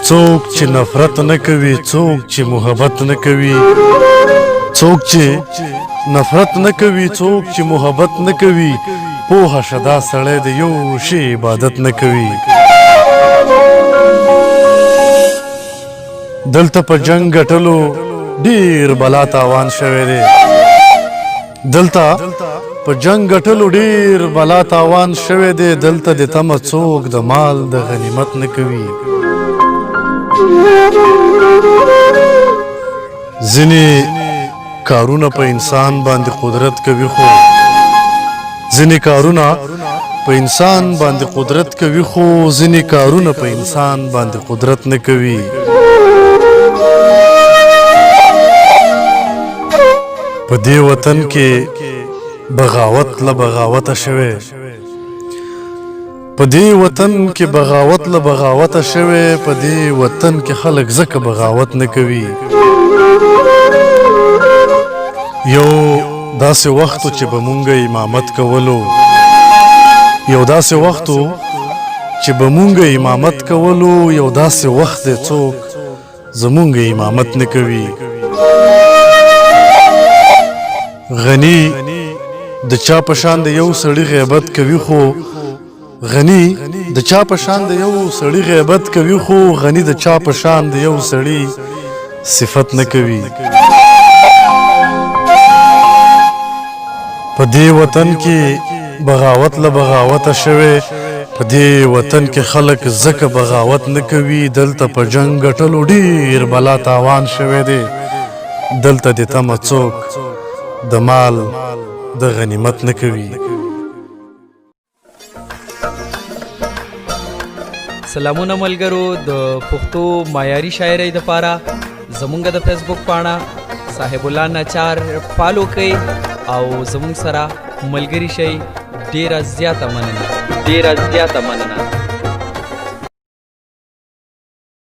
څوک چې نفرت نه کوي، څوک چې محبت نه کوي، څوک چې نفرت نه کوي، څوک چې محبت نه کوي، پوهه شه دا سړی د یو شي عبادت نه کوي. دلته په جنگ ګټلو ډیر بلا تاوان شوی دی، دلته په جنگ ګټلو ډیر بلا تاوان شوی دی، دلته د تمه څوک د مال د غنیمت نه کوي. ځینې کارونه په انسان باندې قدرت کوي خو، ځینې کارونه په انسان باندې قدرت کوي خو ځینې کارونه په انسان باندې قدرت نه کوي. په دې وطن کې بغاوت له بغاوته شوی، په دې وطن کې بغاوت له بغاوته شوی، په دې وطن کې خلک ځکه بغاوت نه کوي. یو داسې وخت چې به مونږ امامت کولو، یو داسې وخت چې به مونږ امامت کولو، یو داسې وخت دی څوک زمونږ امامت نه کوي. غني د چا په شان د یو سړي غیبت کوي خو، غني د چا په شان د یو سړي غیبت کوي خو غني د چا په شان د یو سړي صفت نه کوي. په دې وطن کې بغاوت له بغاوته شوی، په دې وطن کې خلک ځکه بغاوت نه کوي، دلته په جنگ ګټلو ډیر بلا تاوان شوی دی، دلته د تمه څوک د مال د غنیمت نه کوي. سلامونه ملګرو، د پښتو معیاري شاعرۍ د پاره زمونږ د فیسبوک پاڼه صاحب الله ناچار فالو کړئ او زمونږ سره ملګری شئ. ډیره زیاته مننه، ډیره زیاته مننه.